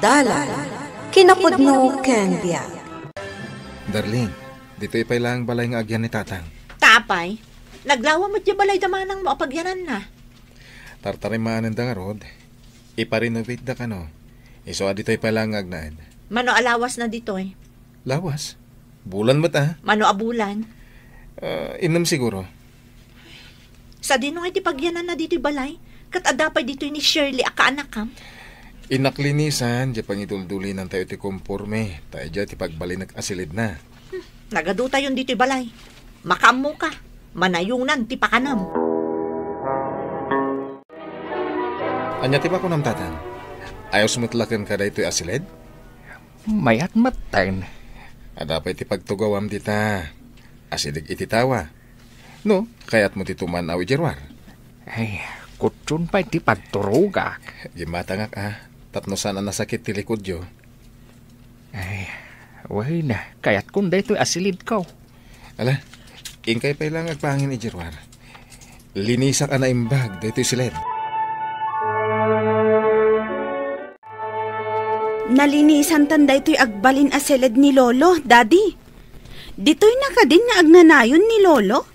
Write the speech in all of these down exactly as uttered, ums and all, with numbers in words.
Dalan, kinapudno ken biag. Darling, ditoy pay laeng balay nga agyan ni Tatang. Ta apay, naglawa met diay balay da manangmo a pagyananna. Tartarimaanenda ngarud, ipa-renovate da kano. Isu a ditoy pay laeng nga agnaed. Mano a lawasna ditoy? Lawas? Bulan met a. Mano a bulan? Ah, innem siguro. Sadino ngay ti pagyananna ditoy balay? Ket adda pay ditoy ni Shirley a kaanakam? Innak linisan, diay pangiduldulinantayo ti komporme, ta idiay ti pagbalinek a silidna. Hmm, nagadutayon ditoy balay. Makaammoka, manayunan ti pakanem. Ania ti makunam, Tatang? Ayos met la kenka daytoy a silid? Mayat metten. Adda pay ti pagtugawam dita. Asideg iti tawa. No, kayatmo ti tuman-aw idiay ruar? Ay, kutson pay ti pagturogak. Gimmatangak a, tapno saan a nasakit ti likudyo. Ay, wen, kayatkon daytoy a silidko. Ala, inkay pay la nga agpangin idiay ruar. Linisak a naimbag daytoy silid. Nalinisantan daytoy agbalin a silid ni Lolo, Daddy. Ditoy na kadin nga agnanayon ni Lolo?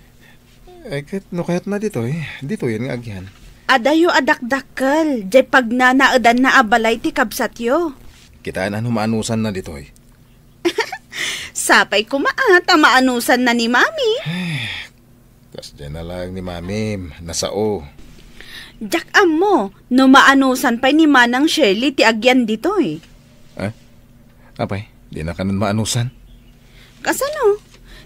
Eh, ket no kayatna ditoy, ditoyen nga agyan. Adayo a dakdakkel, diay pagnanaedanna a balay ti kabsatyo. Kitaen a no maanusanna ditoy. Sapay koma a ta maanusanna ni Mami. Kasdiay na laeng ni Mamim, nasao. Diak ammo no maanusan pay ni Manang Shirley ti agyan ditoy. Eh? Apay, dina kanon maanusan? Kasano?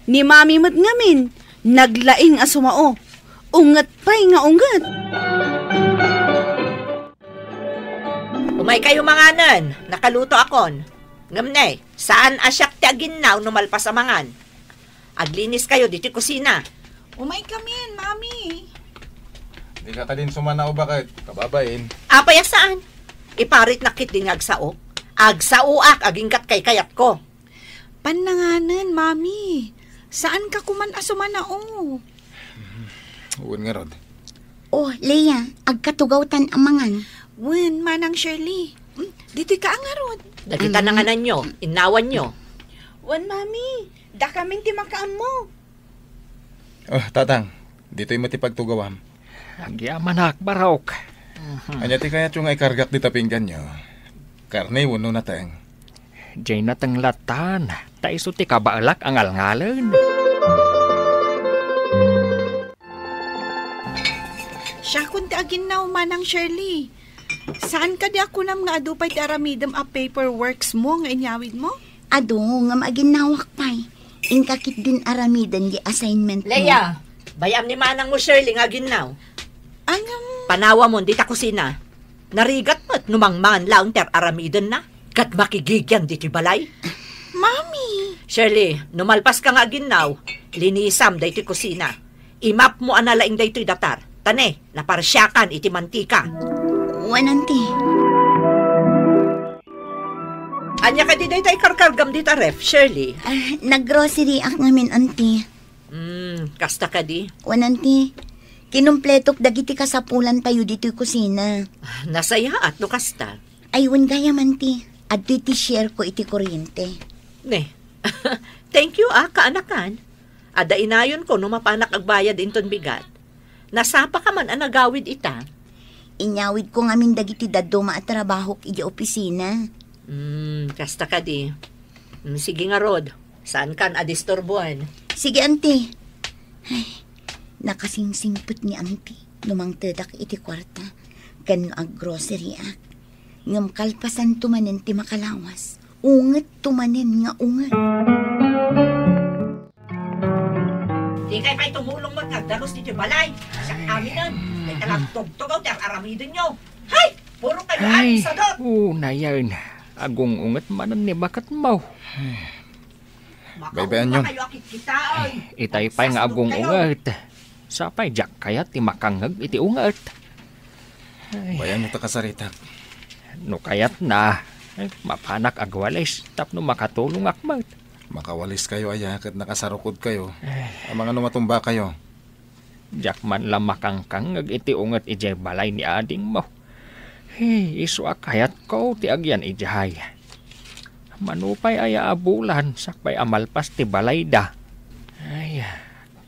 Ni Mami met ngamin, naglaing a sumao. Unget pay nga unget. Umaykayo manganen, nakalutoakon. Ngem ne, saan a siak ti aginnaw no malpas a mangan. Agliniskayo ditoy kusina. Umaykamin, Mami. Dika kadin sumanao baket, kababain. Apay a saan? Iparitnak ketdin nga agsao. Agsaoak agingga't kaykayatko. Pannanganen, Mami. Saanka koman a sumanao. Wen ngarud. Oh, Leia, agkatugawtan a mangan. Wen, Manang Shirley. Hmm, ditoy ka a ngarud. Dagita nangananyo, innawanyo. Wen, Mami, dakamin ti makaammo. Oh, Tatang, ditoy met ti pagtugawam. Agyamanak, barok. Ania ti kayatyo nga ikargak dita pingganyo? Karne wenno nateng? Diay nateng lattan, ta isu ti kabaelak a ngalngalen. Siakon ti aginnaw, Manang Shirley. Saan kadi a kunam nga adu pay ti aramidem a paperworks mo nga inyawid mo? Adu, ngem aginnawak pay. Inka ketdin aramiden di assignment mo. Leia, bay-am ni manang mo Shirley nga aginnaw. Ngem panawamon dita kusina. Narigat met no mangmangan laeng ti ar-aramidenna, ket makigigian ditoy balay. Mami! Shirley, no malpaska nga aginnaw, linisam daytoy kusina. Imapmo a nalaing daytoy datar. Ta ne, naparsiakan iti mantika. Wen, Auntie. Ania kadi dayta ikarkargam dita ref, Shirley? Ah, naggrocery-ak ngamin, Auntie. Hmm, kasta kadi? Wen, Auntie. Kinumpletok dagiti kasapulantayo ditoy kusina. Nasayaat no kasta. Ay, wen gayam, Auntie. Adtoy ti share ko iti kuryente. Ne. Thank you, ah, kaanakan. Adda inayonko no mapanak agbayad inton bigat. Nasapaka man a nagawid ita. Inyawidko ngamin dagiti dadduma a trabahok idiay opisina. Hmm, kasta kadi. Hmm, sige ngarud, saankan a disturboen. Sige, Auntie. Ay, nakasingsingpet ni Auntie no mangtedak iti kuarta ken no aggrocery-ak. Ngem kalpasanto manen ti makalawas, ungetto manen nga unget. Dikay pay tumulong met nga agdagus ditoy balay. Siak aminen. Dayta la tugtugaw ti ar-aramidenyo. Hay! Puro kayo Ay, ati sadot. Unayen. Agung-unget manen ni baketmo. Makauna Baybayan yon. Kayo a kitkitaen. Itay pay nga agung-unget. Sapay diak kayat ti makangngeg iti unget. Ay. Bayan mo ta kasaritak. No kayatna, ay, mapanak agwalis tapno makatulongak met. Makawaliskayo aya ket nakasarukodkayo. Ay. Amangan no matumbakayo. Diak man la makangkangngeg iti unget idiay balay ni adingmo. Hey, isu a kayatko ti agyan idiay. Mano pay aya a bulan, sakbay a malpas ti balayda. Ay,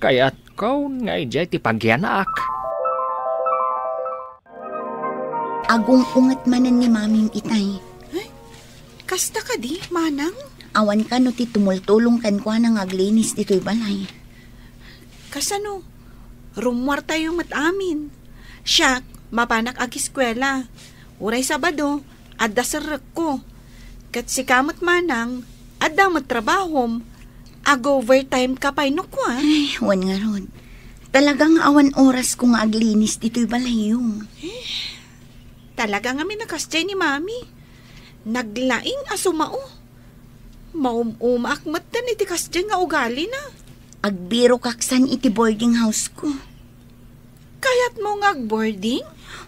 kayatko nga idiay ti pagyanak. Agung-unget manen ni Mamim itay. Ay, kasta kadi, Manang? Awan kano ti tumultulong kenkuana nga aglinis ditoy balay. Kasano? Rummuartayo met amin. Siak, mapanak agiskuela. Uray Sabado, adda serrekko. Ket sika met, Manang, adda met trabahom. Ag-overtime ka pay no kua? Ay, wen ngarud. Talaga nga awan orasko nga aglinis ditoy balayyo. Eh, talaga ngamin a kasdiay ni Mami. Naglaing a sumao. Maum-umaak metten iti kasdiay nga ugalina. Agbirokak san iti boarding house ko. Kayatmo nga agboarding?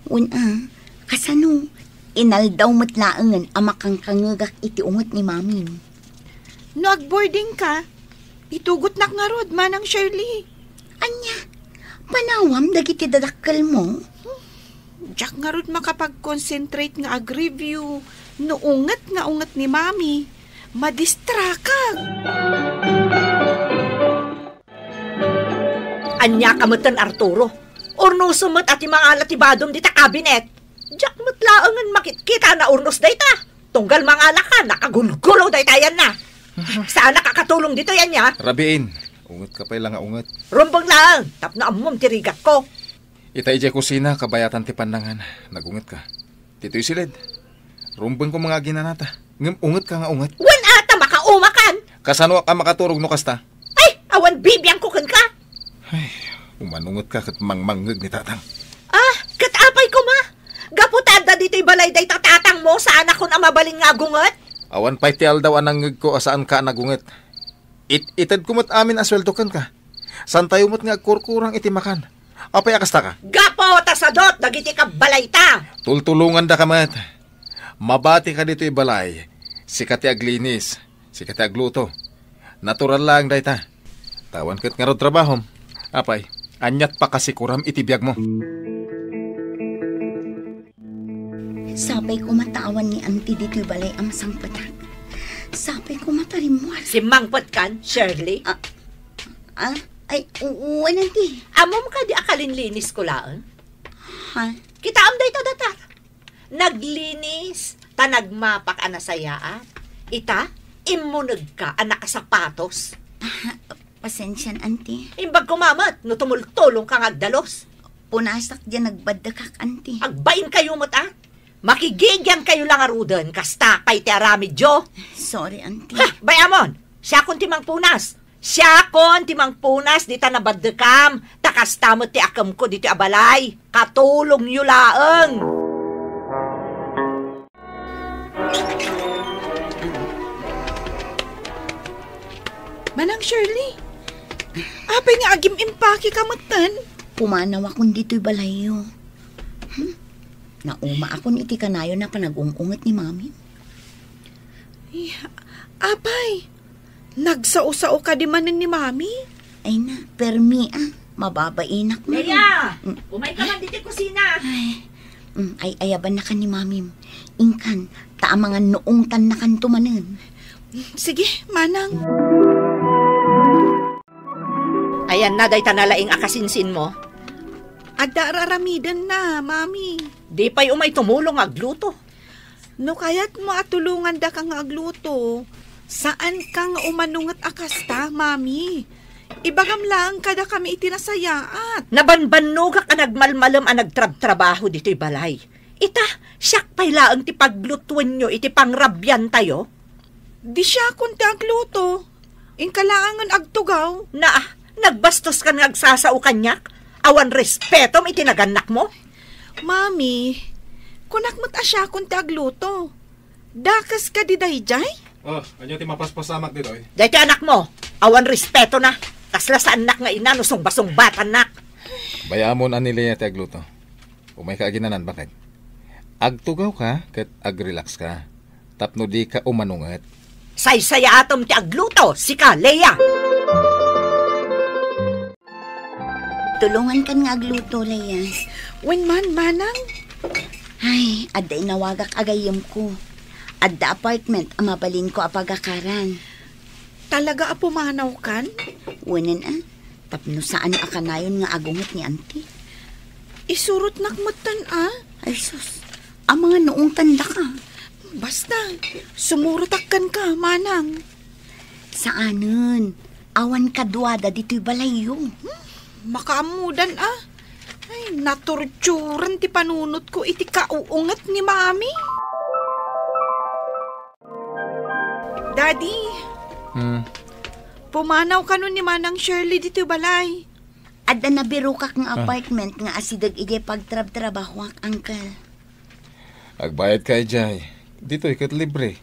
Wen a, kasano? Inaldaw met laengen a makangkangegak iti unget ni Mamim. No agboarding ka, itugotnak ngarud, Manang Shirley. Ania? Panawam dagiti dadakkelmo? Diak ngarud makapag-concentrate nga ag-review no unget nga unget ni Mami. Madistrakak. Ania ka metten, Arturo? Urnosom met a ti mangala ti badom dita kabinet. Diak met laengen makitkita a naurnos dayta. Tunggal mangala ka, nakagulgulo dayta ayanna. Saanak a katulong ditoy ania? Rabiin, unget ka pay la nga unget. Rumbeng laeng, tapno ammom ti rigatko. Ita idiay kusina, kabayatan ti pannangan. Nagunget ka. Ditoy siled. Rumbeng ko nga aginanata. Ngem unget ka nga unget. Wen a ta makaumakan! Kasanoak a makaturog no kasta? Ay, awan bibiangko kenka! Ay, umanunget ka ket mangmangngeg ni Tatang. Ah, ket apay koma? Gapu ta adda ditoy balay dayta tatangmo, saanakon a mabalin nga agunget? Awan pay ti aldaw a nangngegko a saanka a nagunget. It-itedko met amin a sueldo kenka. Saantayo met nga agkurkurang iti makan. Apay a kastaka? Gapu ta sadot dagiti kabbalayta. Tultulongandaka met. Mabati ka ditoy balay. Sika ti aglinis. Sika ti agluto. Natural laeng dayta. Awan ket ngarud trabahom. Apay, aniat pakasikuram iti biagmo? Sapay koma ta awan ni Auntie ditoy balay a masangpetak. Sapay koma ta rimmuar. Simmangpetkan, Shirley? Ah, ah, ay, u-, wen, Auntie. Ammom kadi a kalinlinisko laeng? Ha? Kitaem dayta datar. Naglinis, ta nagmapak a nasayaat. Ita, immunegka a nakasapatos. Ah, pasensian, Auntie. Imbag koma met no tumultulongka nga agdalus. Punasak diay nagbaddekak, Auntie. Agbainkayo met, a? Makigigiankayo la ngaruden, kasta pay ti aramidyo. Sorry, Auntie. Ha, bay-amon, siakon ti mangpunas. Siakon ti mangpunas dita nabaddekam, ta kasta met ti akemko ditoy a balay. Katulongyo laeng. Manang Shirley, apay nga agim-impake ka metten? Pumanawakon ditoy balayyo. Hmm? Naumaakon iti kanayon a panagung-unget ni Mami. Ay, apay, nagsao-sao kadi manen ni Mami? Ay na, permi a, mababainak na. Leia! Mm. Umayka man ditoy kusina! Ay, mm, ay-ayabannakan ni Mamim. Inkan, ta amangan no ungtannakanto manen. Sige, Manang. Ayanna dayta nalaing a kasinsinmo? Adda ar-aramidenna, Mami. Di pay umay tumulong nga agluto. No kayatmo a tulongandaka nga agluto, saanka nga umanunget a kasta, Mami. Ibagam laeng kadakami iti nasayaat. Nabanbannogak a nagmalmalem a nagtrabtrabaho ditoy balay. Ita, siak pay laeng ti paglutuenyo iti pangrabiantayo? Di siakon ti agluto. Inka laengen agtugaw. Naa, nagbastos kan nga agsasao kaniak? Awan respetom iti nagannakmo? Mami, kunak met a siakon ti agluto. Dakes kadi daydiay? Oh, ania ti mapaspasamak ditoy? Daytoy anakmo, awan respetona. Kasla saannak nga ina no sungbasungbatannak. Bay-amon a ni Leia ti agluto. Umayka aginanan, baket. Agtugawka ket agrelaxka tapno dika umanunget. Saysayaatem ti agluto, sika, Leia! Tulongankan nga agluto, Leia. Wen man, Manang? Ay, adda inawagak a gayyemko. Adda apartment a mabalinko a pagakaran. Talaga a pumanawkan? Wen a, tapno saan a kanayon nga agunget ni Auntie. Isurotnak metten a. Ay sus, amangan no ungtandaka. Basta, sumurotak kenka, manang. Saanen, awan kaduada ditoy balayyo. Hmm, makaammodan a. Ay, natorturan ti panunotko iti kauunget ni Mami. Daddy, Hmm. Pumanaw kano ni Manang Shirley ditoy balay. Adda nabirokak nga Ah. apartment nga asideg idiay pagtrabtrabahoak, Uncle. Agbayadka idiay. Ditoy ket libre.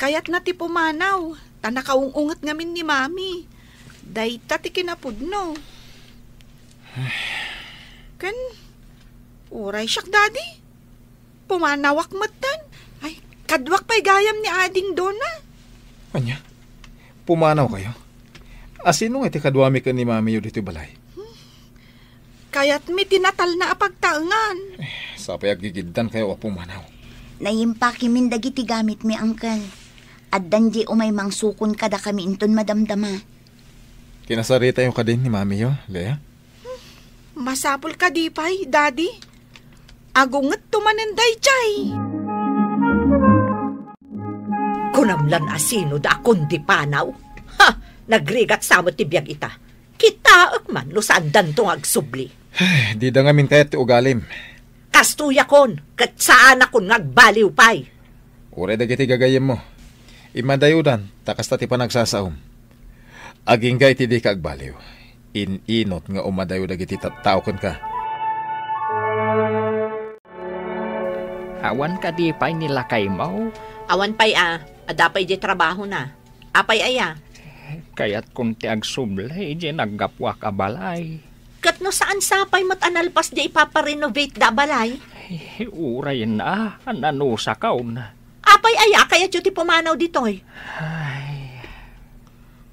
Kayatna ti pumanaw, ta nakaung-unget ngamin ni Mami. Dayta ti kinapudno. Ken, uray siak, Daddy. Pumanawak metten. Ay, kaduak pay gayam ni Ading Dona. Ania? Pumanawkayo? Asino nga ti kaduami ken ni Mamiyo ditoy balay? Kayatmi ti natalna a pagtaengan. Eh, sapay aggigiddankayo a pumanaw. Nayimpakimin dagiti gamitmi, Uncle. Addan diay umay mangsukon kadakami inton madamdama. Kinasaritayo kadi ni Mamiyo, Lea? Masapul kadi pay, Daddy? Agungetto manen daydiay. Kunam lan a sino da a kundi panaw? Ha! Nagrigat sa met ti biag ita. Kitaek man no saandanto nga agsubli. Dida ngamin kayat ti ugalim. Kastoyakon, ket saanakon nga agbaliw pay. Uray dagiti gagayyemmo. Immadayodan, ta kasta ti panagsasaom. Agingga iti dika agbaliw. In-inot nga umadayo dagiti tattao kenka. Awan kadi pay ni lakaymo? Awan pay a, adda pay di trabahona. Apay aya? Kayatkon ti agsubli idiay naggapuak a balay. Ket no saan sapay met a nalpas di ipaparenovate da a balay? Ay, uray na, nanusakon. Apay aya a kayatyo ti pumanaw ditoy? Ay.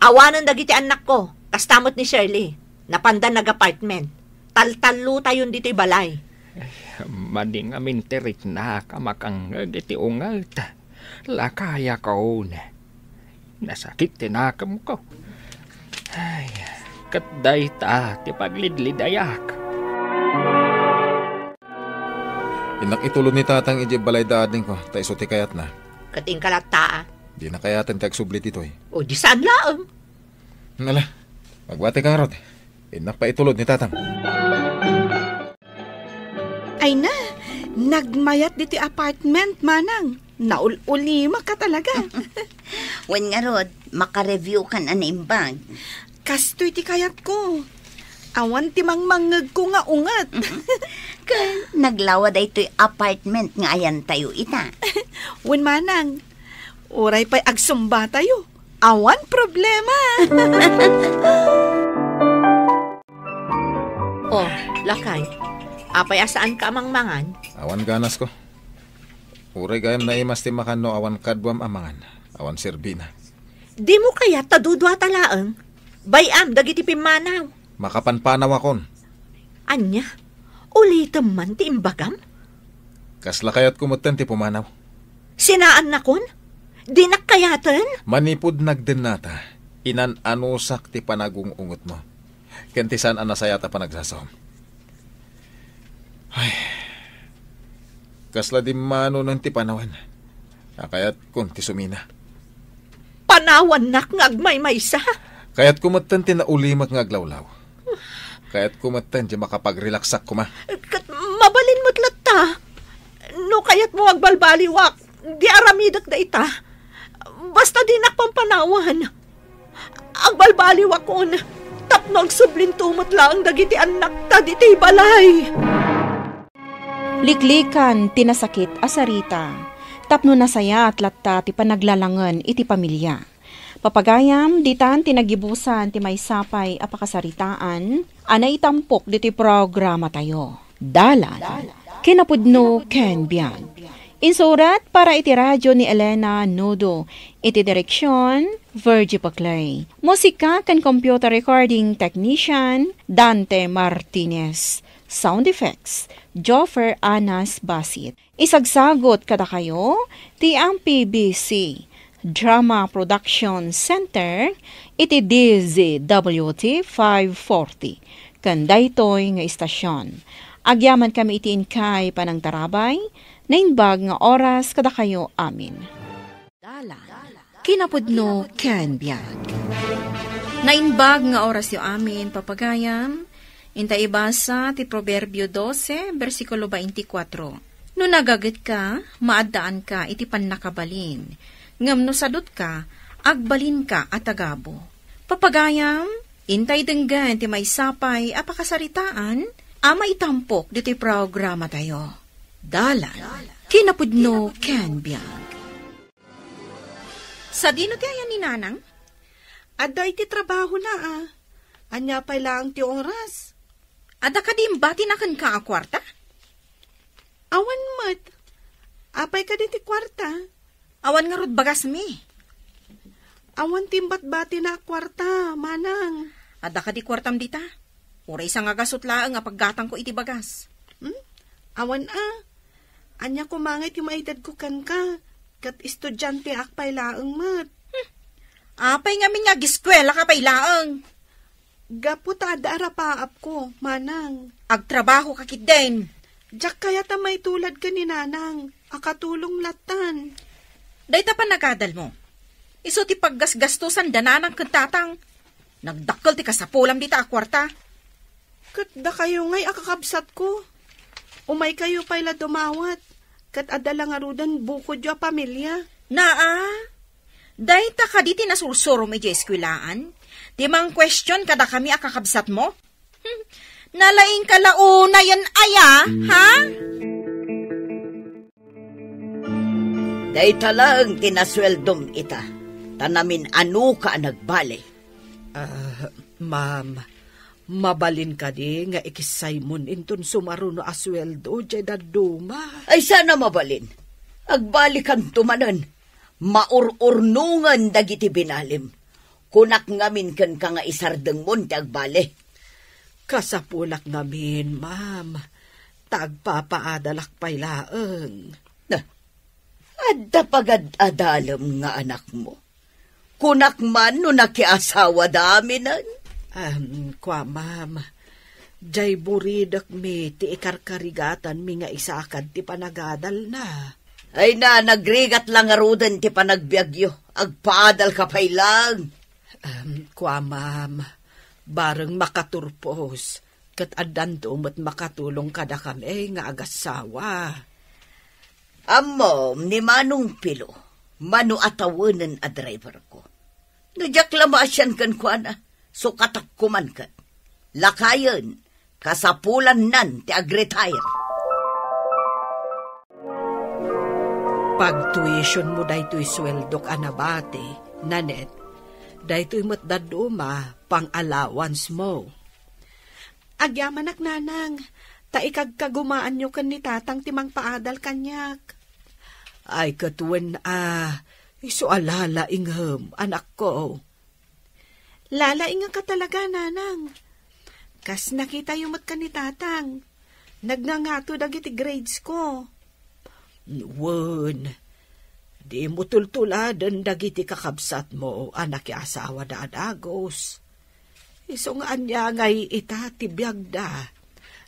Awanen dagiti annakko, kasta met ni Shirley. Napanda nag-apartment. Taltallotayon ditoy balay. Ay, madi ngamin ti riknak a makangngeg iti unget. Lakayakon. Nasakit ti nakemko. Ay, ket dayta ti paglidlidayak. Innak itulod ni Tatang idiay balay da adingko, ta isu ti kayatna. Ket inka latta a? Dina kayaten ti agsubli ditoy. O, di saan laeng. Ala, magbati ka ngarud. Innak pay itulod ni Tatang. Ay na, nagmayat ditoy apartment, manang. Naul-ulimaka talaga. Wen ngarud, makareviewkan a naimbag. Kastoy ti kayatko. Awan ti mangmangngegko nga unget. Ken naglawa daytoy apartment nga ayantayo ita. Wen manang, uray pay agsumbatayo. Awan problema. Oh, lakay. Apay a saanka a mangmangan? Awan ganasko. Uray gayam naimas ti makan no awan kaduam a mangan. Awan serbina. Dimo kayat ta duduata laeng? Bay-am dagiti pimmanaw. Makapanpanawakon. Ania? Ulitem man ti imbagam? Kasla kayatko metten ti pumanaw. Sinaannakon? Dinak kayaten? Manipud nagdennata, inan-anusak ti panagung-ungetmo. Ken ti saan a nasayaat a panagsasaom. Ay, kasla dimmanonen ti panawen. A kayatkon ti sumina. Panawannak nga agmaymaysa? Kayatko metten ti naulimek nga aglawlaw. Kayatko metten ti makapagrelaksak koma. Ket mabalin met latta. No kayatmo agbalbaliwak, di aramidek dayta. Basta dinak pampanawan. Agbalbaliwakon, tapno agsublinto met laeng dagiti annakta ditoy balay. Liklikan ti nasakit a sarita, tapno nasayaat latta ti panaglalangen iti pamilya. Papagayam, ditan ti nagibusan ti maysa pay a pakasaritaan a naitampok ditoy programatayo. Dalan, kinapudno ken biag. Insurat para iti radio ni Elena Nudo, iti direksion, Virgie Paclay. Musika ken computer recording technician, Dante Martinez. Sound effects, Joffer Anas Basit. Isagsagot kadakayo ti M P B C Drama Production Center iti D Z W T five forty ken daytoy nga istasion. Agyamankami iti inkay panangtarabay, naimbag nga oras kadakayo amin. Dalan, kinapudno ken biag. Naimbag nga orasyo amin, papagayam. Inta ibasa ti Proverbio dose, bersikulo twenty-four. No nagagetka, maaddaanka iti pannakabalin. Ngem no sadutka, agbalinka a tagabu. Papagayam, intay denggen ti maysa pay a pakasaritaan a maitampok ditoy programatayo. Dalan, kinapudno ken biag. Sadino ti ayan ni Nanang? Adda iti trabahona, a. Ania pay laeng ti oras? Adda kadi imbatina kenka a kuarta? Awan met. Apay kadi ti kuarta? Awan ngarud bagasmi. Awan ti imbatbatina a kuarta, manang. Adda kadi kuartam dita? Uray sangagasut laeng a paggatangko iti bagas. Hmm? Awan a. Ania koma ngay ti maitedko kenka? Ket estudianteak pay laeng met. Hmm. Apay ngamin nga ageskuelaka pay laeng? Gapu ta adda arapaapko, manang. Agtrabahoka ketdin. Diak kayat a maitulad ken ni Nanang, a katulong lattan. Dayta panagadalmo. Isu ti paggasgastosan da Nanang ken Tatang. Nagdakkel ti kasapulam dita a kuarta. Ket dakayo ngay a kakabsatko. Umaykayo pay la dumawat, ket adda la ngaruden bukodyo a pamilia. Naa, dayta kadi ti nasursurom idiay eskuelaan? Ti mangkuestion kadakami a kakabsatmo? Nalaingka la unayen aya, ha? Dayta laeng ti nasueldom ita, ta namin-anoka a nagbali. Ah, ma'am, mabalin kadi nga ikissaymon inton sumaruno a sueldo diay dadduma? Ay, saan a mabalin. Agbalikanto manen. Maur-urnongen dagiti binalim. Kunak ngamin kenka nga isardengmon ti agbali. Kasapulak ngamin, ma'am. Ta agpapaadalak pay laeng. Na, adda pagad-adalem nga anakmo. Kunak man no nakiasawada aminen. Em, kua, ma'am. Diay buridekmi ti ikarkarigatanmi nga isakad ti panagadalna. Ay na, nagrigat la ngaruden ti panagbiagyo. Agpaadalka pay laeng. Em, kua, ma'am. Bareng makaturpos. Ket addanto met makatulong kadakami nga agassawa. Ammom ni Manong Pilo, mano a tawenen a driverko. No diak la maasian kenkuana, sukatak koman ket. Lakayen, kasapulannan ti agretire. Pagtuitionmo daytoy sueldok a nabati, Nanette. Daytoy met dadduma, pang-allowance mo. Agyamanak, Nanang, ta ikagkagumaanyo ken ni Tatang ti mangpaadal kaniak. Ay, ket wen a, isu a lalaingem, anakko. Lalaingka talaga, Nanang. Kas nakitayo met ken ni Tatang, nagngangato dagiti grades ko. Wen, dimo tultuladen dagiti kakabsatmo a nakiasawada a dagus. Isu nga ania ngay ita ti biagda,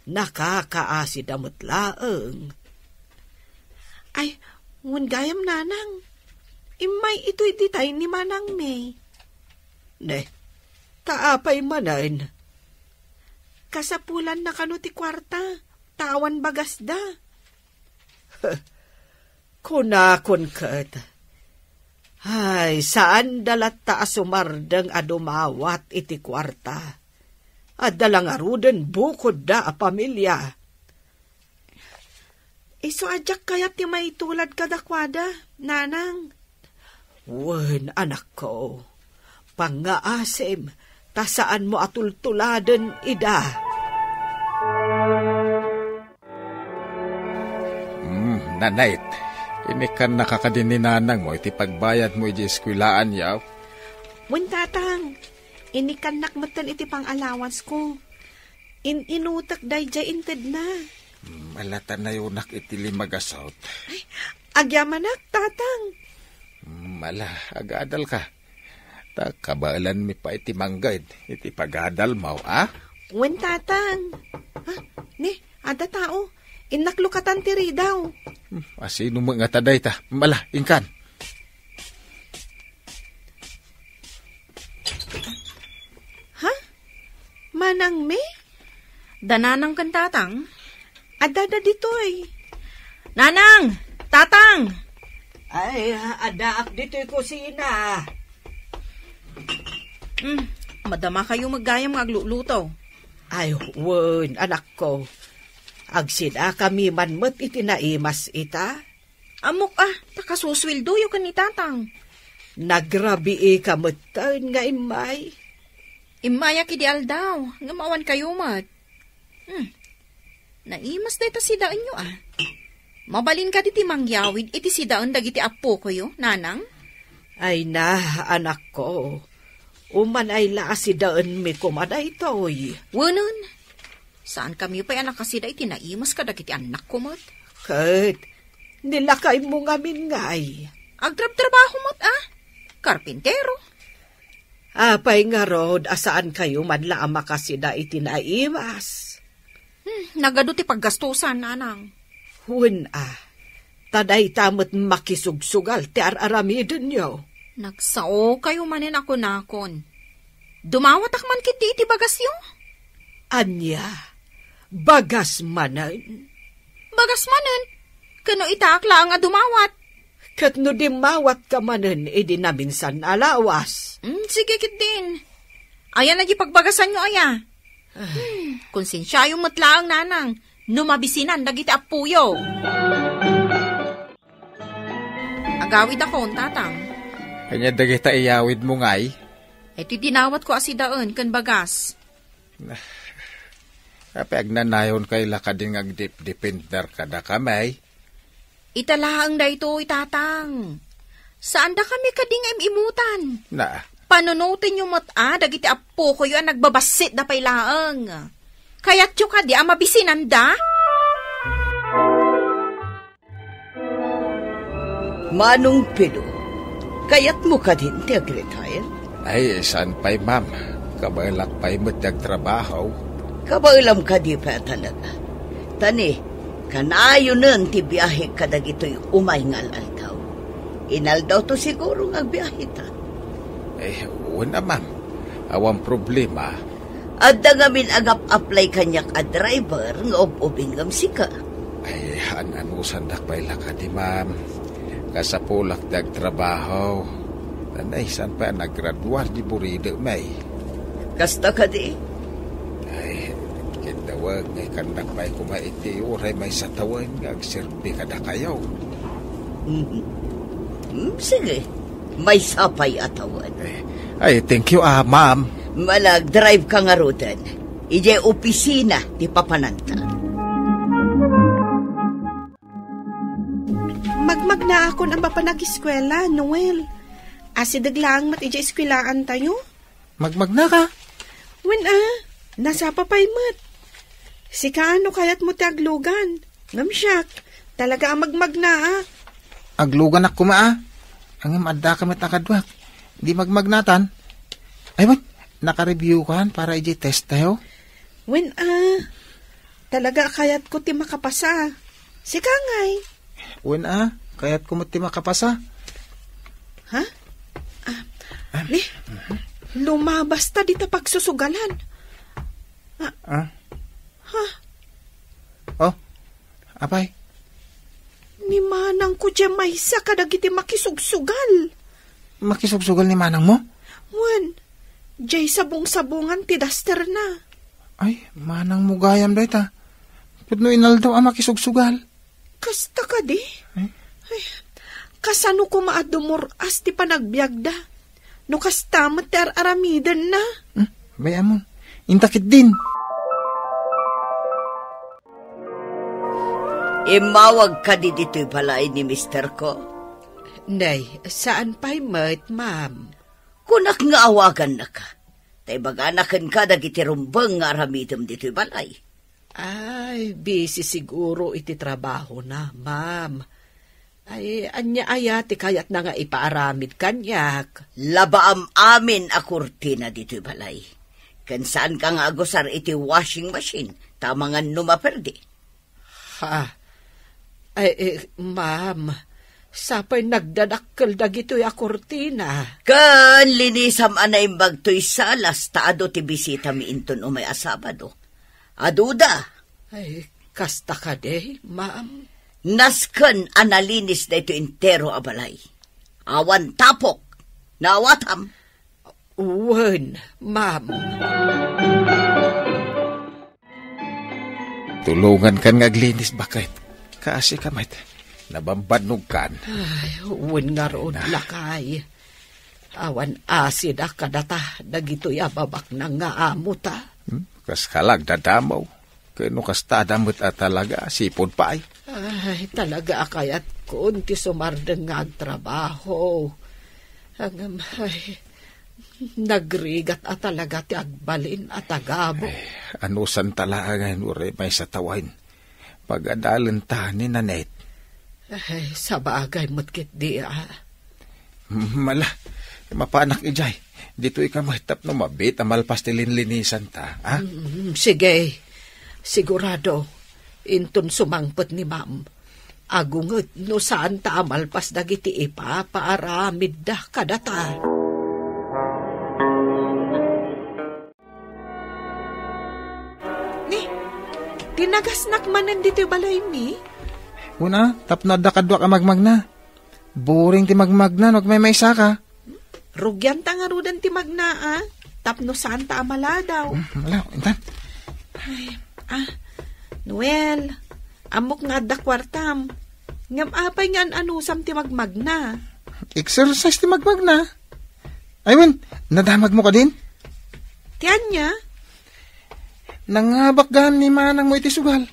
nakakaasida met laeng. Ay, wen gayam, Nanang, immay itoy ditay ni Manang May. Ne, ta apay manen? Kasapulanna kano ti kuarta, ta awan bagasda. Kunakon ket, ay, saanda latta a sumardeng a dumawat iti kuarta. Adda la ngaruden bukodda a pamilia. Isu a diak kayat ti maitulad kadakuada, Nanang. Wen, anakko, pangngaasim, ta saanmo a tultuladen ida. Hmm, Nanette, inikannaka kadi ni nanangmo iti pagbayadmo idiay eskuelaan, yaw? Wen, Tatang, inikannak metten iti pang-allowance ko. In-inutek daydiay intedna. Ala ta nayonak iti limagasot. Ay, agyamanak, Tatang. Mm, ala, agadalka. Ta kabaelanmi pay ti mangged iti pagadalmo, a? Wen, Tatang. Ha? Ni, adda tao. Innak lukatan ti ridaw. Hmm, asino met ngata dayta? Ala, inkan. Ha? Manangmi? Da Nanang ken Tatang? Addada ditoy. Nanang! Tatang! Ay, addaak ditoy kusina. Hmm, madamakayo met gayam nga agluluto. Ay, wen, anakko. Agsidakami man met iti naimas ita. Ammok a, ta kasusueldoyo ken ni Tatang. Nagrabiika metten nga immay. Immayak idi aldaw, ngem awankayo met. Hmm. Naimas dayta sidaenyo a. Mabalin kadi ti mangyawid iti sidaen dagiti appokoyo, Nanang? Ay na, anakko. Umanay la a sidaenmi koma daytoy. Wenen, saankami pay a nakasida iti naimas kadagiti annakko met. Ket, nilakaymo ngamin ngay. Agtrabtrabaho met a. Karpintero. Apay ngarud a saankayo man la a makasida iti naimas? Hmm, nagadu ti paggastusan, Nanang. Wen a, ta dayta met makisugsugal ti ar-aramidenyo. Nagsaokayo manen a kunakon. Dumawatak man ketdi iti bagasyo? Ania? Bagas manen? Bagas manen? Ken no itaak laeng a dumawat? Ket no dimmawatka manen idi naminsan a lawas? Hmm, sige ketdin. Ayan a di pagbagasanyo aya? Hmm, konsensiayo met laeng, Nanang, no mabisinan dagiti appoyo. Agawidakon, Tatang. Ania dagita iyawidmo ngay? Iti dinawatko a sidaen ken bagas. Apay agnanayon kay la kadin nga agdipdipender kadakami? Ita laeng daytoy, Tatang. Saandakami kadi nga im-imutan. Na. Panunotenyo met a dagiti appokoyo a nagbabassit da pay laeng. Kayatyo kadi a mabisinanda? Manong Pido, kayatmo kadin ti agretire? Ay, saan pay, ma'am. Kabaelak pay met ti agtrabaho. Kabaelam kadi pay a talaga. Ta ni, kanayonen ti biahek kadagitoy umay nga al-aldaw. Inaldawto siguro nga agbiaheta. Eh, wen a, ma'am. Awan problema. Adda ngamin agap-apply kaniak a driver nga ub-ubing ngem sika. Ay, an-anusandak pay la kadi, ma'am. Kasapulak ti agtrabaho. Nanay, saan pay a naggraduar di buridem, ay? Kasta kadi? Ay, kidawag nga ikandak pay koma iti uray maysa tawen nga agserbi kadakayo. Mhm. Hmm, sige. Maysa pay a tawen. Eh, ay, thank you, ah, ma'am. Ala, drive ka ngaruden. Idiay opisina ti papananta. Magmagnaakon a mapan ageskuela, Noel. Asideg laeng met idiay eskuelaantayo. Magmagnaka? Wen a, nasapa pay met. Sika no kayatmo ti aglugan. Ngem siak, talaga a magmagnaak. Agluganak koma a. Ngem addaka met a kaduak. Di magmagnatan. Ay, wen, nakareviewkan para idiay testtayo? Wen a, talaga a kayatko ti makapasa. Sika ngay? Wen a, kayatko met ti makapasa. Ha? Ah, ni, lumabasta dita pagsusugalan. Ah, Ah? Ha? Oh, apay? Ni manangko diay maysa kadagiti makisugsugal. Makisugsugal ni manangmo? Wen, diay sabong-sabongan ti dasterna. Ay, manangmo gayam dayta. Pudno inaldaw a makisugsugal. Kasta kadi? Eh? Ay, kasano koma a dumur-as ti panagbiagda? No kasta met ti ar-aramidenna? Hmm, bay-amon. Inta ketdin. Immawag kadi ditoy balay ni misterko? Nay, saan pay met, ma'am. Kunak nga awagannaka. Ta ibagana kenka dagiti rumbeng nga aramidem ditoy balay. Ay, busy siguro iti trabahona, ma'am. Ay, ania aya ti kayatna nga ipaaramid kaniak? Labaam amin a kurtina ditoy balay. Ken saanka nga agusar iti washing machine, ta amangan no maperdi. Ha? Ay, eh, ma'am, sapay nagdadakkel dagitoy a kurtina. Ken linisam a naimbag toy salas ta adu ti bisitami inton umay a Sabado. Aduda. Ay, kasta kadi, ma'am? Nasken a nalinis daytoy entero a balay. Awan tapok. Naawatam? Wen, ma'am. Tulongankan nga aglinis, baket. Kaasi ka met. Nabambannogkan. Ay, wen ngarud, lakay. Awan asida kadata dagitoy a babaknang nga amota. Hmm? Kas ka la agdadamaw. Ken no kasta, adda met a talaga, sipud pay. Ay, talaga a kayatkon ti sumardeng nga agtrabaho. Ngem, ay, nagrigat a talaga ti agbalin a tagabu. Ay, anusanta laengen, uray maysa tawen. Pagadalenta ni Nanette. Ay, sabagay met ketdi, a. Mala, mapanak idiay. Ditoy ka met tapno mabiit a malpas ti linlinisanta, a? Mm, sige. Sigurado, inton sumangpet ni ma'am, agunget no saanta a malpas dagiti ipapaaramidda kadata. Ni, tinagasnak manen ditoy balaymi? Kuna, tapno adda kaduak a magmagna. Boring ti magmagna no agmaymaysaka. Rugianta ngaruden ti magna, a? Tapno saanta a maladaw. Hmm, wala, intan. Ay, a, Noel, ammok nga adda kuartam. Ngem apay nga an-anusam ti magmagna? Exercise ti magmagna. Ay, wen, nadamagmo kadin? Ti ania? Nangabak gayam ni manangmo iti sugal.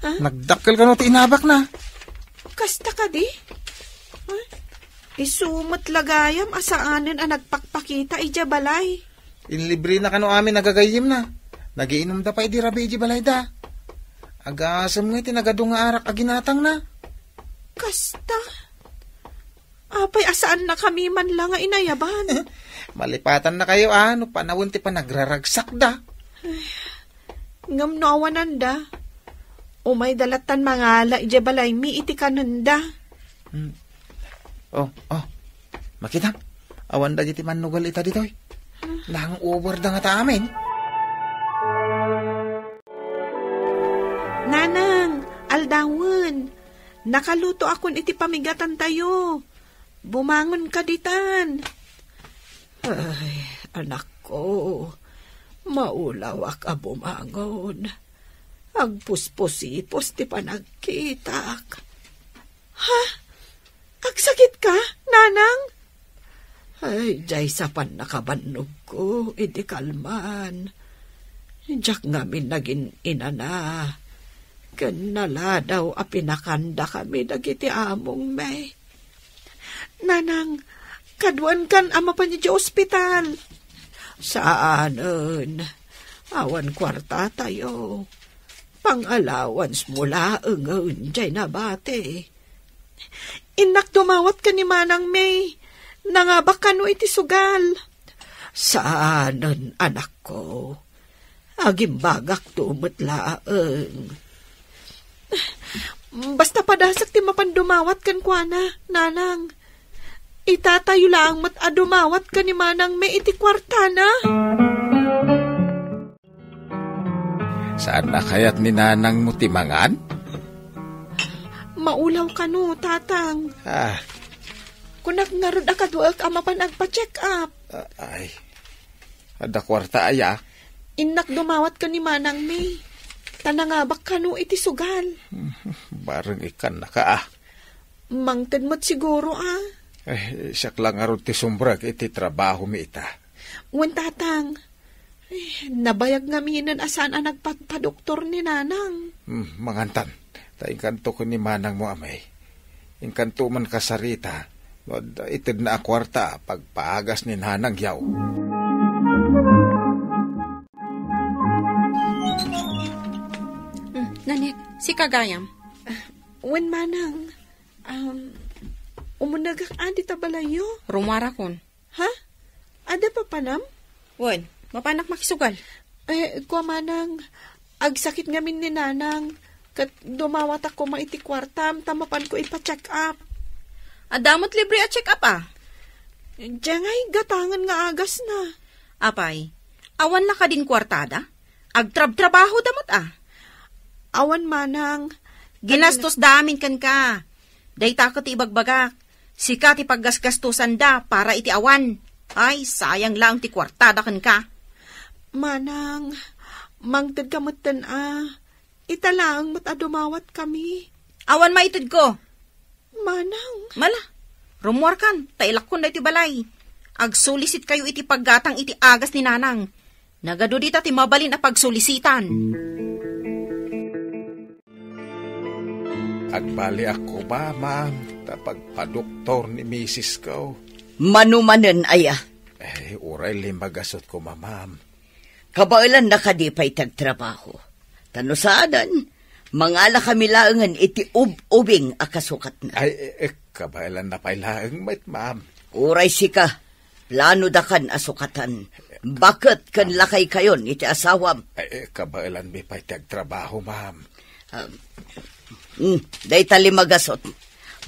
Ah? Nagdakkel kano ti inabakna. Kasta kadi? Ah? Isu met la gayam a saanen a nagpakpakita idiay balay. Inlibrena kano amin a gagayyemna. Nagiinumda pay idi rabii idiay balayda. Agasem nga iti nagadu nga arak a ginatangna. Kasta? Apay a saannakami man la nga inayaban? Malipatannakayo a no panawen ti panagraragsakda. Ngem no awananda, umayda lattan mangala idiay balaymi iti kanenda. Hmm. Oh, oh. Makita? Awan dagiti mannugal ita ditoy. Nang-overda ngata amin. Nanang, aldawen. Nakalutoakon iti pamigatantayo. Bumangonka ditan. Ay, anakko, maulawak a bumangon. Agpusposipos ti panagkitak. Ha? Agsakitka, nanang? Ay, diay sa pannakabannogko iti kalman. Diak ngamin nagin-inana. Ken naladaw a pinakandakami dagiti amongmi. Nanang, kaduankan a mapan idiay ospital. Saanen. Awan kuartatayo. Pang-allowance mo laengen diay nabati. Innak dumawat ken ni Manang May. Nangabak kano iti sugal. Saanen, anakko. Agimbagakto met laeng. Basta padasek ti mapan dumawat kenkuana, nanang. Itatayo laeng met a dumawat ken ni Manang May iti kuartana. Saan a kayat ni nanangmo ti mangan? Maulaw kano, tatang. Ah. Kunak ngarud a kaduaek a mapan agpa-check up. Ah, ay. Adda kuarta aya? Innak dumawat ken ni Manang May. Ta nangabak kano iti sugal. Bareng ikkannaka, a. Mangted met siguro, a. Eh, siak la ngarud ti sumrek iti trabahomi ita. Wen, tatang. Eh, nabayag ngaminen a saan a nagpadpadoktor ni nanang. Hmm, mangantan. Ta inkanto ken ni manangmo a May. Inkanto man kasarita no adda itedna a kuarta a pagpaagas ni nanang yaw. Kagayam. Wen, manang, um, umunegak a dita balayyo. Rummuarakon. Ha? Adda papanam? Wen, mapanak makisugal. Eh, kua manang, agsakit ngamin ni nanang, ket dumawatak koma iti kuartam ta mapanko ipa-check up. Adda met libre a check up, a? Diay gatangen nga agasna. Apay, awan la kadin kuartada? Agtrabtrabahoda met, a? Awan manang. Ginastosda amin kenka. Dayta ket ti ibagbagak. Sika ti paggasgastosanda para iti awan. Ay, sayang laeng ti kuartada kenka. Manang, mangtedka metten a. Ita laeng met a dumawatkami. Awan maitedko. Manang. Mala, rummuarkan, ta ilakkon daytoy balay. Agsulisitkayo iti paggatang iti agas ni nanang. Nagadu dita ti mabalin a pagsulisitan. Agbaliak koma, ma'am, ta pagpadoktor ni misisko. Mano manen aya? Eh, uray lima gasut koma, ma'am. Kabaelanna kadi pay ti agtrabaho? Ta no saanen, mangalakami laengen iti ub-ubing a kasukatna. Ay, eh, eh, kabaelanna pay laeng met, ma'am. Uray sika, planodakan a sukatan. Baket ken lakaykayon iti asawam. Ay, eh, kabaelanmi pay ti agtrabaho, ma'am. Um, mm, dayta lima gasut.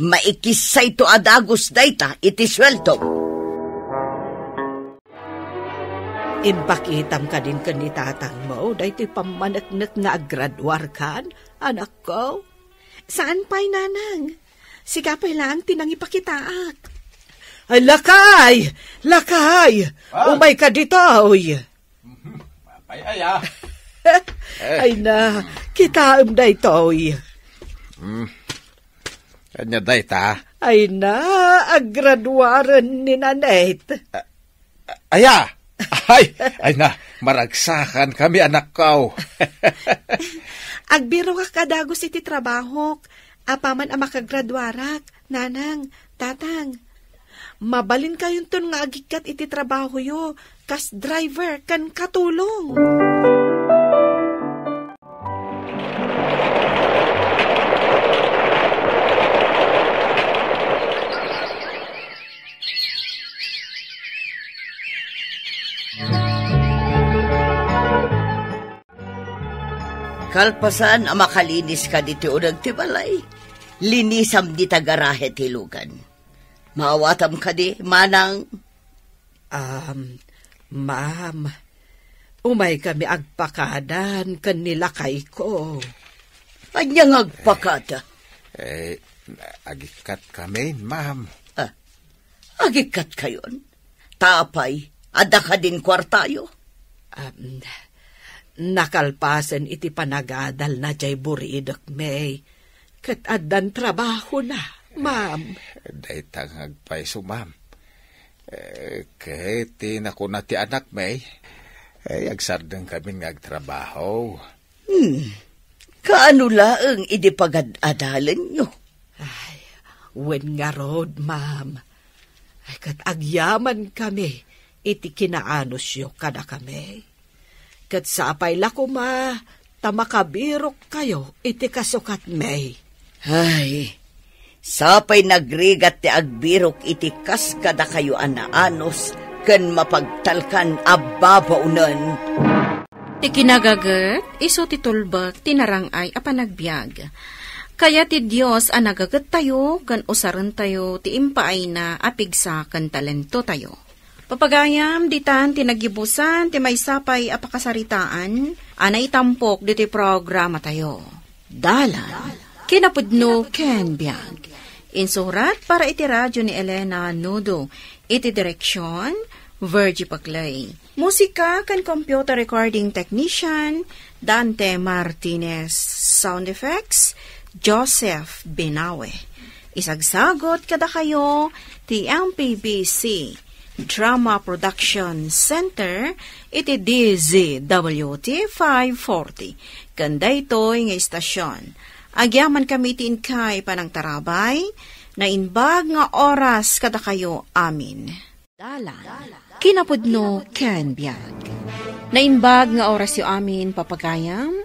Maikissayto a dagus dayta iti sueldo. Impakitam kadin ken ni tatangmo daytoy pammaneknek nga aggraduarkan, anakko? Saan pay, nanang. Sika pay laeng ti nangipakitaak. Ay, lakay! Lakay! Ah. Umayka ditoy! Mhm. Apay aya? Eh. Ay na, kitaem daytoy. Hmm. Ania dayta? Ay na, aggraduaren ni Nanette. Ah, aya? Ay, ay na, maragsakankami, anakko. Agbirokak a dagus iti trabahok. Apaman a makagraduarak, nanang, tatang, mabalinkayonton nga agikkat iti trabahoyo kas driver ken katulong. Kalpasan a makalinis kadi ti uneg ti balay, linisam dita garahe ti lugan. Maawatam kadi, manang? Um, ma'am, umaykami agpakadan ken ni lakayko. Ania nga agpakada? Eh, agikkatkami, ma'am. Ah, agikkat kayon? Ta apay, adda kadin kuartayo? Um, nakalpasen iti panagadalna diay buridek, May. Ket addan trabahona, ma'am. Dayta nga agpayso, ma'am. Eh, ket ti nakuna ti anak, May, eh, agsardengkami nga agtrabaho. Hmm. Kaano laeng idi pagad-adalenyo? Ay, wen ngarud, ma'am. Ay, ket agyamankami iti kinaanosyo kadakami. Ket sapay la koma ta makabirokkayo iti kasukatmi. Ay, sapay nagrigat ti agbirok iti kas kadakayo a naanos ken mapagtalkan a babaonen. Ti kinagaget, isu ti tulbek ti narang-ay a panagbiag. Kayat ti Dios a nagagettayo ken usarentayo ti impaayna a pigsa ken talentotayo. Papagayam, ditan ti nagyubusan ti maysa pay a pakasaritaan a naitampok ditoy programatayo. Dalan, kinapudno ken biag. Insurat para iti radio ni Elena Nudo. Iti direksion, Virgie Paclay. Musika ken computer recording technician, Dante Martinez. Sound effects, Joseph Binawe. Isagsagot kadakayo ti M P B C Drama Production Center iti D Z W T five forty. Ken daytoy nga istasyon, agyamankami iti inkay panangtarabay, naimbag nga oras kadakayo amin. Dalan, kinapudno ken biag. Naimbag nga orasyo amin, papagayam,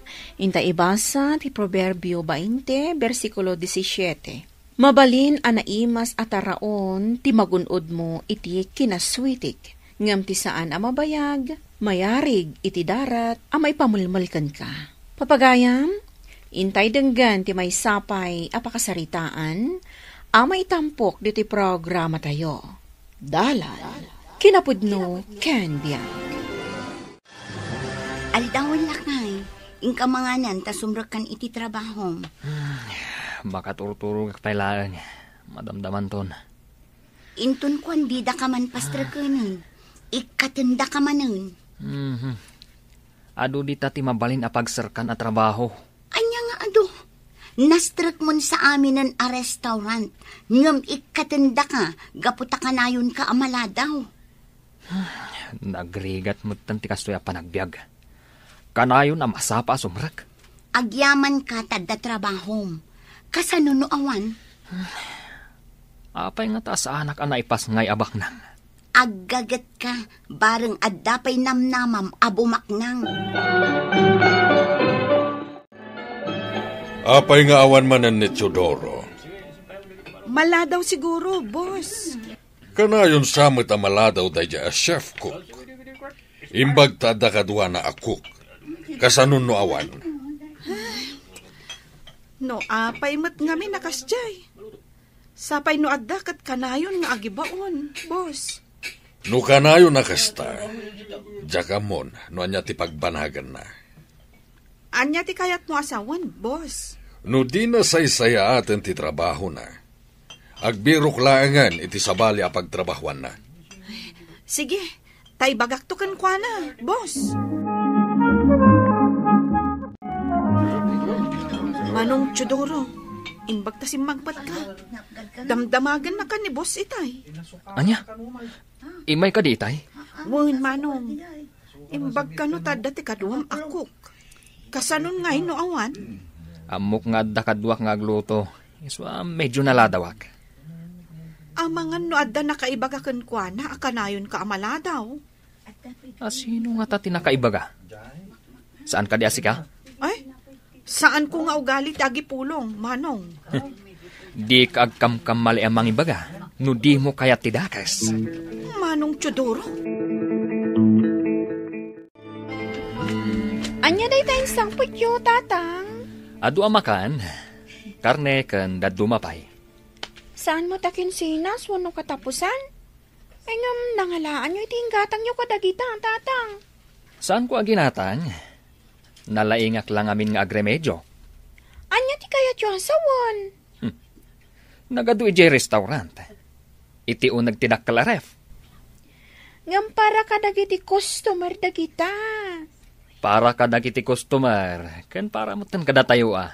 Inta ibasa ti Proverbio bainte, bersikulo disisiete. Mabalin a naimas a taraon ti magun-odmo iti kinasweetik, ngem ti saan a mabayag, mayarig iti darat a maipamulmol kenka. Papagayam, intay denggen ti maysa pay a pakasaritaan a maitampok ditoy programatayo. Dalan, kinapudno, ken biag. Aldawen, lakay, inka manganan ta sumrekkan iti trabahom. Hmm, makaturturogak pay laeng. Madamdamanton. Inton kuan, didaka man pastreken. Ikkatendaka manen. Mhm. Adu dita ti mabalin a pagserkan a trabaho. Ania nga adu? Nastrekmon sa aminen a restaurant, ngem ikkatendaka gapu ta kanayonka a maladaw. Nagrigat metten ti kastoy a panagbiag. Kanayon a masapa a sumrek. Agyamanka ta adda trabahom. Kasano no awan? Apay ngata a saanak a naipasngay a baknang? Aggagetka, bareng adda pay namnamam a bumaknang. Apay nga awan manen ni Teodoro? Maladaw siguro, boss. Kanayon sa met a maladaw daydiay a chef cook. Imbag ta adda kaduana a cook. Kasano no awan? No apay met ngamin a kasdiay. Sapay no adda ket kanayon nga agibaon, boss. No kanayon a kasta, diak ammon no ania ti pagbanaganna. Ania ti kayatmo a sawen, boss? No dina saysayaaten ti trabahona, agbirok laengen iti sabali a pagtrabahoanna. Sige, ta ibagakto kenkuana, boss. Manong Teodoro, imbag ta simmagbatka. Damdamagennaka ni boss itay. Ania? Immay kadi itay? Wen, manong. Imbag kano ta adda ti kaduam a cook. Kasanon ngay no awan? Ammok nga adda kaduak nga agluto. Isu a medyo naladawak. Amangan no adda nakaibaga kenkuana a kanayonka a maladaw. A sino ngata ti nakaibaga? Saan kadi a sika? Ay, saanko nga ugali ti agipulong, manong. Dika agkamkamali a mangibaga no dimo kayat ti dakes. Manong Teodoro. Ania dayta insangpetyo, tatang? Adu a makan, karne ken dadduma pay. Saan met a kinsinas wenno katapusan? Ay, ngem nangalaanyo iti inggatangyo kadagita, tatang? Saanko a ginatang. Nalaingak la ngamin nga agremedio. Ania ti kayatyo a sawen? Hmm. Nagadu idiay restaurant. Iti uneg ti dakkel a ref. Ngem para kadagiti customer dagita. Para kadagiti customer, ken para metten kadatayo a.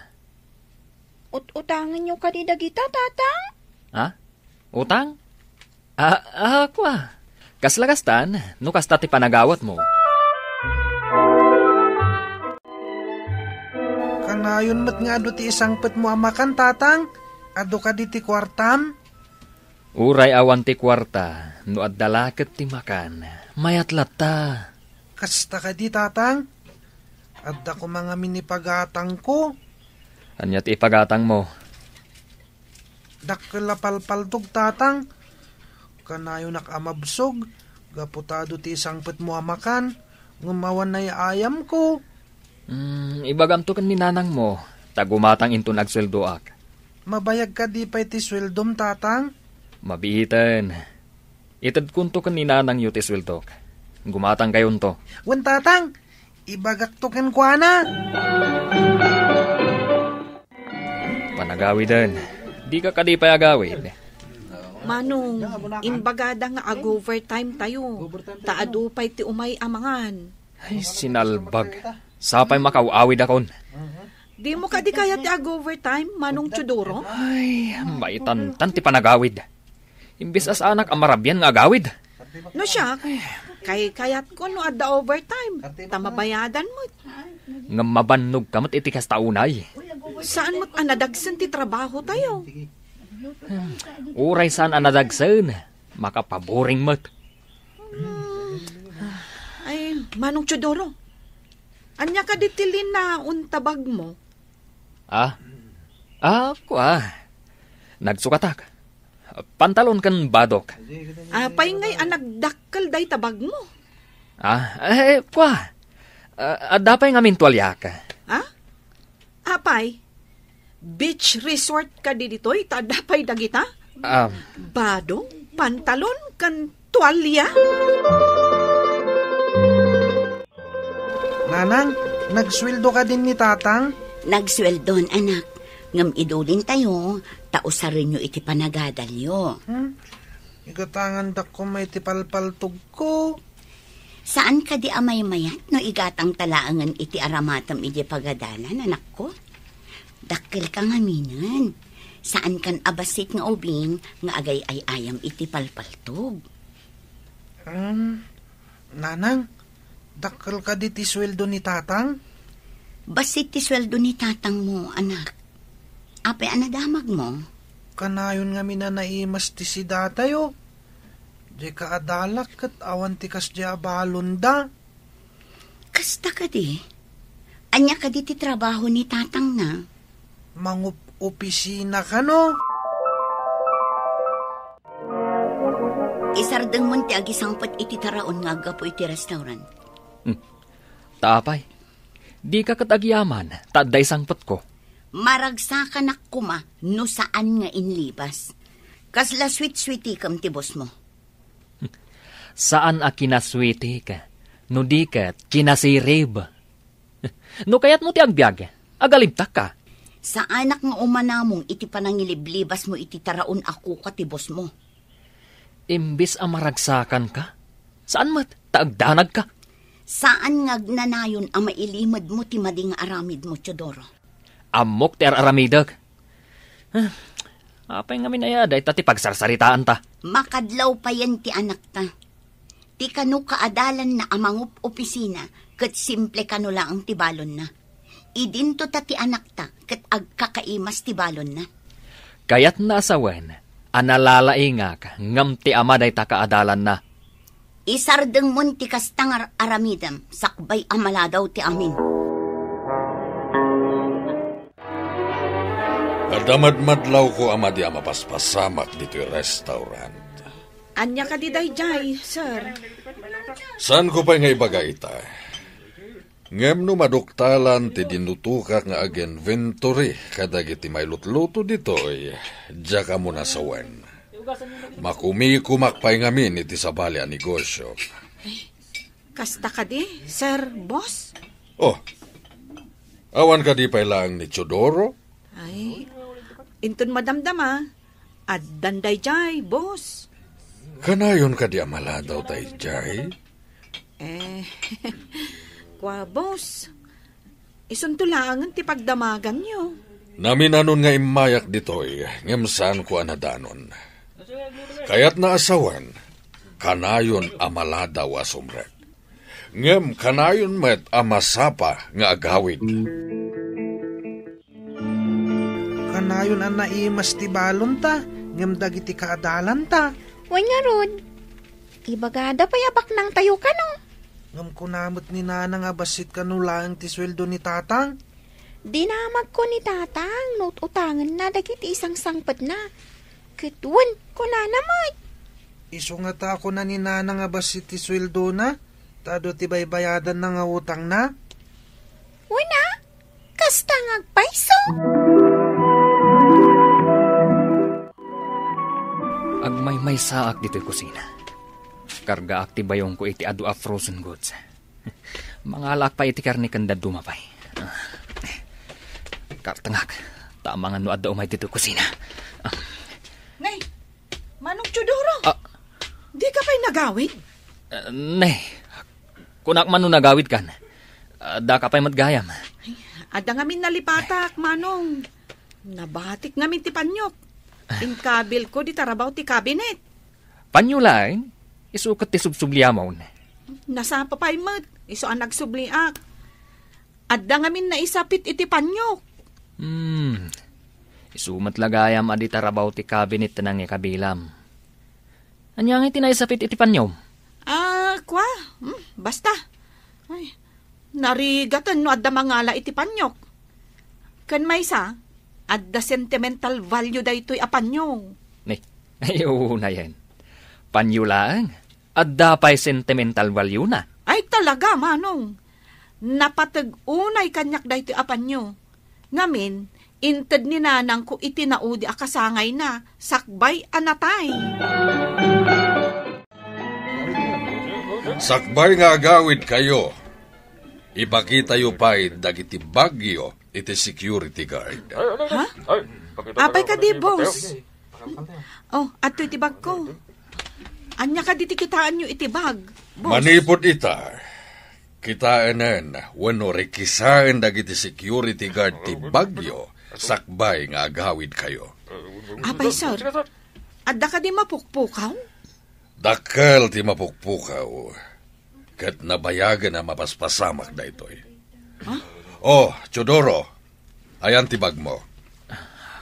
Ut-utangenyo kadi dagita, tatang? Ha? Utang? Ah, ah, kua. Kasla kastan, no kasta ti panagawatmo. Kanayon met nga adu ti isangpetmo a makan, tatang? Adu kadi ti kuartam? Uray awan ti kuarta, no adda la ket ti makan, mayat latta. Kasta kadi, tatang? Adda koma ngamin ipagatangko. Ania ti ipagatangmo? Dakkel a palpaltog, tatang. Kanayonak a mabsog, gapu ta adu ti isangpetmo a makan, ngem awan ay-ayamko. Hmm, ibagamto ken ni nanangmo, ta gumatang inton agsueldoak. Mabayag kadi pay ti sueldom, tatang? Mabiiten. Itedkonto ken ni nanangyo ti sueldok. Gumatangkayonto. Wen, tatang, ibagakto kenkuana. Panagawiden. Dika kadi pay agawid? Manong, imbagada nga ag-overtime tayo. Ta adu pay ti umay a mangan. Ay, sinalbag. Sapay makaw-awidakon. Dimo kadi kayat ti ag-overtime, Manong Teodoro? Ay, maitantan ti panagawid. Imbes a saanak a marabian nga agawid. No siak, kaykayatko no adda overtime, ta mabayadan met. Ngem mabannogka met iti kasta unay. Saan met a nadagsen ti trabaho tayo? Uray saan a nadagsen, makapaboring met. Hmm. Ay, Manong Teodoro, Ania kadi ti linaon ta bagmo? Ah? Ah, kua. Nagsukatak. Pantalon ken badok. Apay ngay a nagdakkel dayta bagmo? Ah, eh, kua. Ah, adda pay ngamin tualiak. Ha? Apay? Beach resort kadi ditoy, ta adda pay dagita? Um, Badong, pantalon, ken tualia? Nanang, nagsueldo kadin ni Tatang? Nagsueldon, anak. Ngem idulintayo, ta usarenyo iti panagadalyo. Hmm? Igatangandak koma iti palpaltogko. Saan kadi a maymayat no igatangta laengen iti aramatem idiay pagadalan, anakko? Dakkelka ngaminen. Saankan a bassit nga ubing nga agay-ay-ayam iti palpaltog. Um, Nanang, dakkel kadi ti sueldo ni Tatang? Bassit ti sueldo ni Tatangmo, anak. Apay a nadamagmo? Kanayon ngamin a naimas ti sidatayo. Diay kaadalak ket awan ti kasdiay a balonda. Kasta kadi? Ania kadi ti trabaho ni Tatangna? Mangup-opisina kano? Isardengmon ti agisangpet iti taraon nga aggapu iti restaurant. Hmm. Ta apay, dika ket agyaman, ta adda isangpetko. Maragsakanak koma no saan nga inlibas. Kasla sweet-sweetikem ti bossmo. Saan a kinasweetik, no di ket kinasirib. No kayatmo ti agbiag, agalibtakka. Saanak nga umanamong iti panangiliblibasmo iti taraon a kuka ti bossmo. Imbes a maragsakanka, saan met ta agdanagka. Saan nga agnanayon a mailimedmo ti madi nga aramidmo, Teodoro. Ammok ti ar-aramidek. Ah, apay ngamin aya dayta ti pagsarsaritaanta? Makadlaw payen ti anakta. Ti kano kaadalanna a mangup-opisina ket simple kano laeng ti balonna. Idinto ta ti anakta ket agkakaimas ti balonna. Kayatna a sawen a nalalaingak ngem ti ama dayta kaadalanna. Isardengmon ti kasta nga ar-aramidem sakbay a maladaw ti amin. Adda madmadlawko a madi a mapaspasamak ditoy restaurant. Ania kadi daydiay, sir? Saanko pay nga ibaga ita. Ngem no maduktalan ti dinutokak nga ag-inventory kadagiti mailutluto ditoy, diak ammo nasawen. Makumikumak pay ngamin iti sabali a negosio. Kasta kadi, sir, boss? Oh, awan kadi pay laeng ni Teodoro? Ay, inton madamdama, addan daydiay, boss. Kanayon kadi a maladaw daydiay? Eh, kua, boss. Isunto laengen ti pagdamaganyo. Naminanon nga immayak ditoy, ngem saanko a nadanon. Kayatna a sawen, kanayon a maladaw a sumrek. Ngem kanayon met a masapa nga agawid. Kanayon a naimas ti balonta, ngem dagiti kaadalanta. Wen ngarud, ibagada pay a baknangtayo kano. Ngem kuna met ni Nanang a bassit kano laeng ti sueldo ni Tatang. Dinamagko ni Tatang no ut-utangenna dagiti isangsangpetna. Ket wen, kunana met. Isu ngata a kuna ni Nanang a bassit ti sueldona, ta adu ti baybayadanna nga utangna? Wen a, kasta nga agpayso. Agmaymaysaak ditoy kusina. Kargaak ti bayongko iti adu a frozen goods. Mangalaak pay iti karne ken dadduma pay. Ah. Kartengak, ta amangan no adda umay ditoy kusina. Ah. Ngay, Manong Teodoro! Ah. Dika pay nagawid? Ah, ne, kunak man no nagawidkan. Ah, daka pay met gayam. Ay, adda ngamin nalipatak, Manong. Nabatik ngamin ti panyok. Inkabilko di tarabaw ti kabinet. Panyo laeng, isu ket ti subsubliamon. Nasapa pay met, isu a nagsubliak. Adda ngamin naisapit iti panyok. Hmm. Isu met la gayam a di tarabaw ti kabinet ti nangikabilam. Ania ngay ti naisapit iti panyom? Ah, kua? Hmm, basta. Ay, Narigaten no adda mangala iti paniok. Ken maysa, adda sentimental value daytoy a panio. Ni, ay, unayen. Panio laeng. Adda pay sentimental value na. Ay, talaga, Manong. Napateg unay kaniak daytoy a panio. Ngamin, inted ni nanangko iti naudi a kasangayna, sakbay a natay. Sakbay nga agawidkayo, ipakitayo pay dagiti bagyo iti security guard. Ha? Apay kadi, boss? Oh, adtoy ti bagko. Ania kadi ti kitaenyo iti bag, boss? Manipud ita, kitaenen wenno rikisaen dagiti security guard ti bagyo sakbay nga agawidkayo. Apay, sir, adda kadi mapukpukaw? Dakkel ti mapukpukaw, ket nabayagen a mapaspasamak daytoy. Ha? Oh, Teodoro, ayan ti bagmo?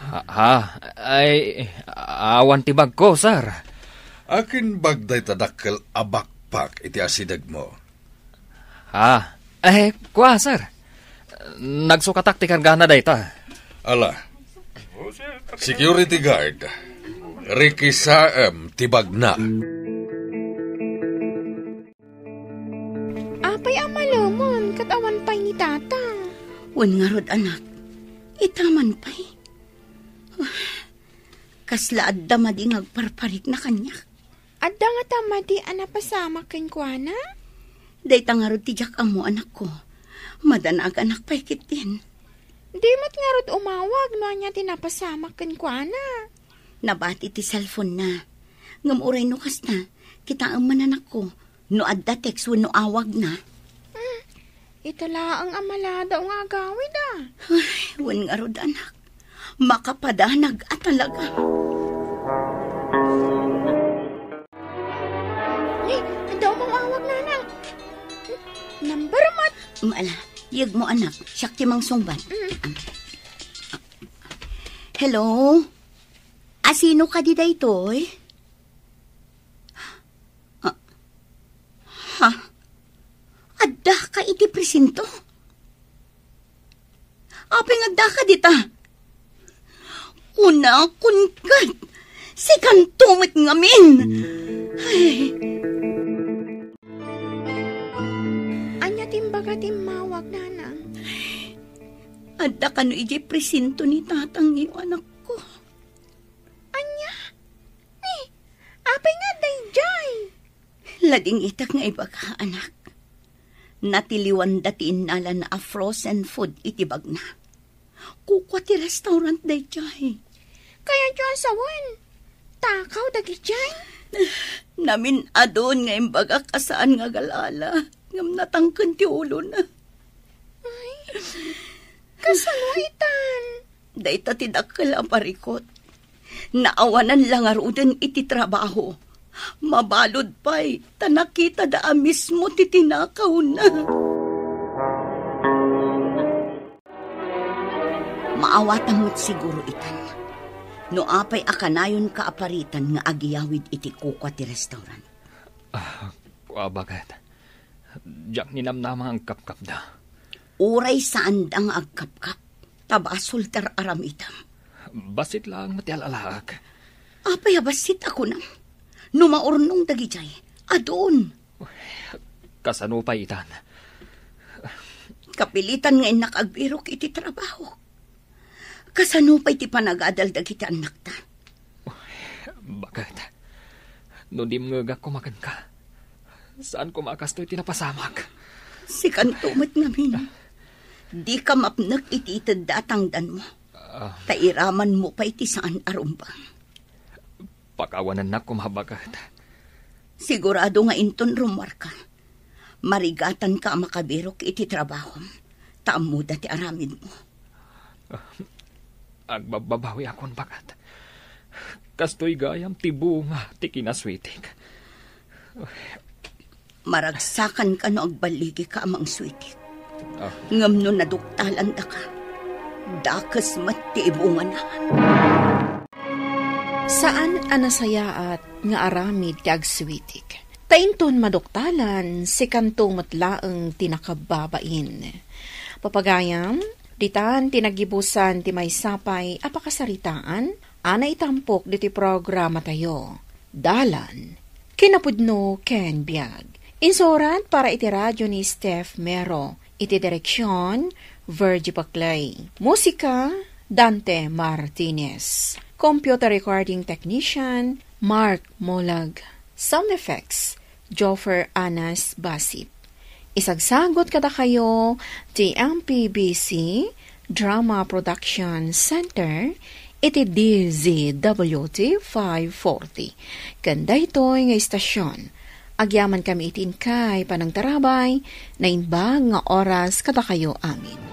Ha, ha? Ay, awan ti bagko, sir. Akin bag dayta dakkel a backpack iti asidegmo? Ha? Eh, kua, sir. Nagsukatak ti kargana dayta. Ala. Security guard, rikisaem ti bagna. Apay a malemon ket awan pay ni Tatang? Wen ngarud, anak. Ita man pay. Kasla adda madi nga agparparikna kaniak. Adda ngata madi a napasamak kenkuana? Dayta ngarud ti diak ammo, anakko. Madanaganak pay ketdin. Di met ngarud umawag no ania ti napasamak kenkuana. Nabati ti cellphone-na. Ngem uray no kasta, kitaem man, anakko, no adda text wenno awagna. Hmm, ita laeng a maladaw nga agawid, a. Ay, wen ngarud, anak. Makapadanag a talaga. Ni, adda umawag, nanang. Number met. Ala, yegmo, anak. Siak ti mangsungbat. Mm. Hello? Asino kadi daytoy? Ah, ha? Addaka iti presinto? Apay nga addaka dita? Kunakon ket, sikanto met ngamin. Ay. Ania ti imbaga ti immawag, nanang? Adda kano idiay presinto ni tatangyo, anakko. Ania? Ni, apay nga adda idiay? Ladingitak nga ibaga, anak. Natiliwanda ti innalana a frozen food iti bagna. Kukua ti restaurant daydiay. Kayatyo a sawen, takaw dagidiay? Namin-adun nga imbagak a saan nga agalala, ngem natangken ti ulona. Ay, kasano itan? Dayta ti dakkel a parikut. Naawanan la ngaruden iti trabaho. Mabalud pay, ta nakitada a mismo ti tinakawna. Maawatam met siguro itan. No apay a kanayonka a paritan nga agiyawid iti kukua ti restaurant. Ah, kua baket. Diak ninamnama nga agkapkapda. Uray saanda nga agkapkap, ta basol ti ar-aramidem. Bassit laeng met ti al-alaek. Apay a bassit a kunam? No maurnong dagidiay, adun. Kasano pay itan? Kapilitan nga innak agbirok iti trabaho. Kasano pay ti panagadal dagiti annakta? Baket, no dimngegak koma kenka, saan koma a kastoy ti napasamak. Sikanto met ngamin. Dika mapnek iti itedda a tangdanmo. Ah. Ta iramanmo pay ti saan a rumbeng. Pakawanennak koma, baket. Sigurado nga inton rummuarka, marigatanka a makabirok iti trabahom, ta ammoda ti aramidmo. Agbabbabawiakon, baket. Kastoy gayam ti bunga ti kinasweetik. Maragsakanka no agballigika a mangsweetik. Ah. Ngem no naduktalandaka, dakes met ti ibungana. Saan a nasayaat nga aramid ti agsweetik. Ta inton maduktalan, sikanto met laeng ti nakababain. Papagayam, ditan ti naggibusan ti maysa pay a pakasaritaan a naitampok ditoy programatayo. Dalan, kinapudno ken biag. Insurat para iti radyo ni Steph Mero. Iti direksyon, Virgie Paclay. Musika, Dante Martinez. Computer recording technician, Mark Molag. Sound effects, Joffer Anas Basip. Isagsagot kadakayo ti M P B C Drama Production Center iti D Z W T five forty. Ken daytoy nga istasyon, agyaman kami iti inkay panangtarabay, naimbag nga oras kadakayo amin.